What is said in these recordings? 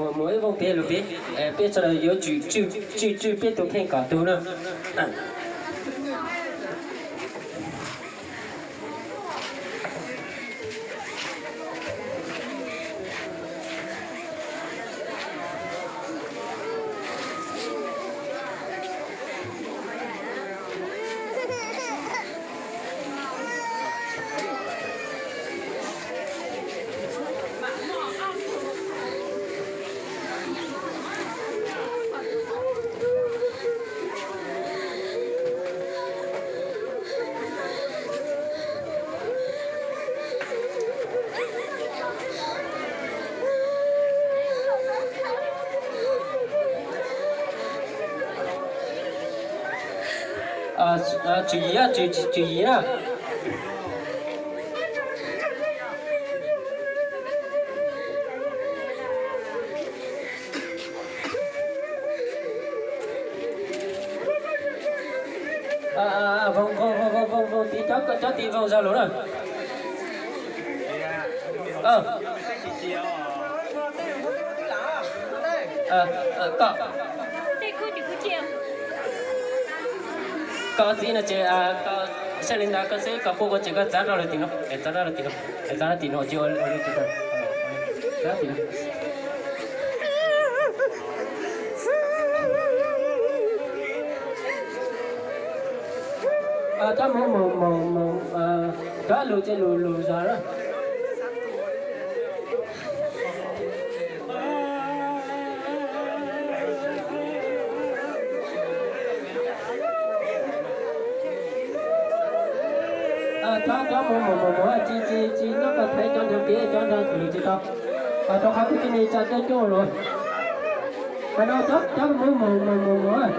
Mus ib voog pem lug pem, peb sawv daws yuav tsum tswj tswj peb tus kheej kom tug na. Tswv yim, tswv yim na. Voog, voog, voog, voog, voog, tiv cov, cov tiv voog zog lug na. Koj, koj txiv no ces, saib li ntawd koj xwb, koj quaj quaj ces koj txav rau lub tim no, txav rau lub tim no, txav rau tim no, txav tim no. Cov mus mus mus mus, cov lug ces lug lug zog na. Cov, cov mus mus mus mus tsis, tsis, tsis nyob koj thaiv cov nrag pem, cov nrag lug tsis tau. Rau qhov kuv tsis ni tsa coob coob lug. Cov, cov mus mus mus mus mus.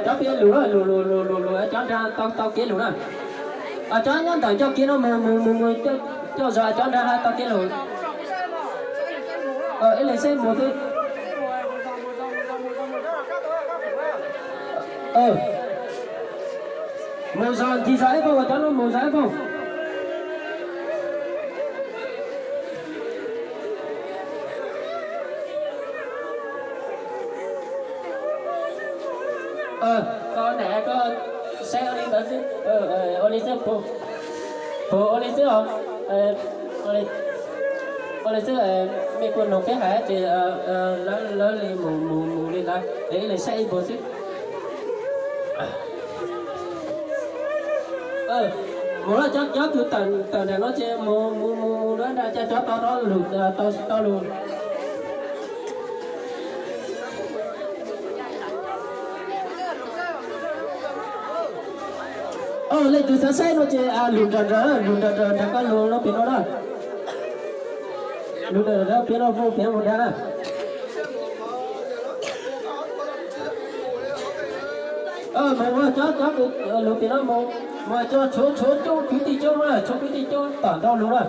Cov pem lug, lug lug lug lug lug, cov nrag tau, tau kev lug na. Cov nyob ntawm ncauj kev no mus mus mus mus coj zog cov nrag tau kev lug. Ib leeg seb mus xwb. Mus zog ncig zog ib poog, cov no mus zog ib poog. Koj niam koj saib ua li ntawd xwb, ua li xwb, puag ua li xwb os. Ua li xwb, mej kuj noog peb hais ces lawv li mus mus mus li ntawd es ib leeg saib ib puag xwb. Mus lawm, cov, cov kws tawm nram no ces mus mus mus mus dua nram, cov tau rov lug, tau lug. Leej twg xav saib no ces lug nrawm nrawm, lug nrawm nrawm nram koj lug no pem no na. Lug nrawm nrawm pem no, pem mus nrag na. Mus ua cov, cov lug pem no mus, mus ua cov tshuav, tshuav coob kwv tij coob na, tshuav kwv tij coob tom ntau lug na.